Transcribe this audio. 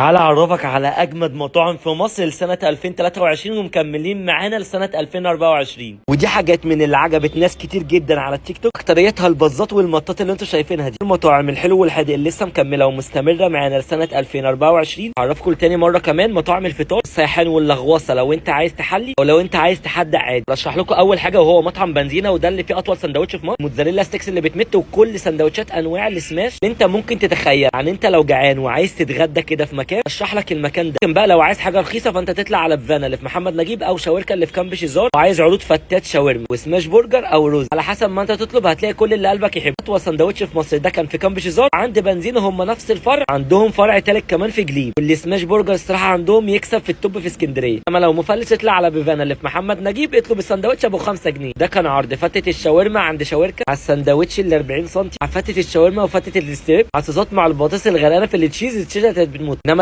تعالى اعرفك على اجمد مطاعم في مصر لسنه 2023 ومكملين معانا لسنه 2024. ودي حاجات من اللي عجبت ناس كتير جدا على التيك توك، اكتريتها البزات والمطات اللي انتم شايفينها دي. المطاعم الحلو والحادق اللي لسه مكملة ومستمرة معانا لسنه 2024. اعرفكم تاني مرة كمان مطاعم الفطار السيحان واللغوصه لو انت عايز تحلي او لو انت عايز تحدق عادي. رشح لكم اول حاجة وهو مطعم بنزينة، وده اللي فيه اطول سندوتش في مصر، mozzarella sticks اللي بتمت، وكل سندوتشات انواع السماش اللي انت ممكن تتخيل. يعني انت لو جعان وعايز تتغدى كده في مكان ارشح لك المكان ده. لكن بقى لو عايز حاجة رخيصة فانت تطلع على بفانا اللي في محمد نجيب او شاوركا اللي في كامب شيزار. وعايز عروض فتات شاورما و smash burger او رز على حسب ما انت تطلب، هتلاقي كل اللي قلبك يحب. اطول سندوتش في مصر ده كان في كامب شيزار عند بنزينة، هم نفس الفرع، عندهم فرع تالت كمان في جليم. واللي smash burger الصراحة عندهم يكسب في ال top في اسكندرية. اما لو مفلس اطلع على بيفانا اللي في محمد نجيب، اطلب السندوتش ابو 5 جنيه. ده كان عرض فتة الشاورما عند شاوركا على السندوتش ال 40 سم، على فتة الشاورما وفتة ال strips، على الصوصات مع البطاطس الغرقانه في ال cheese، ال cheese كانت بتموت. انما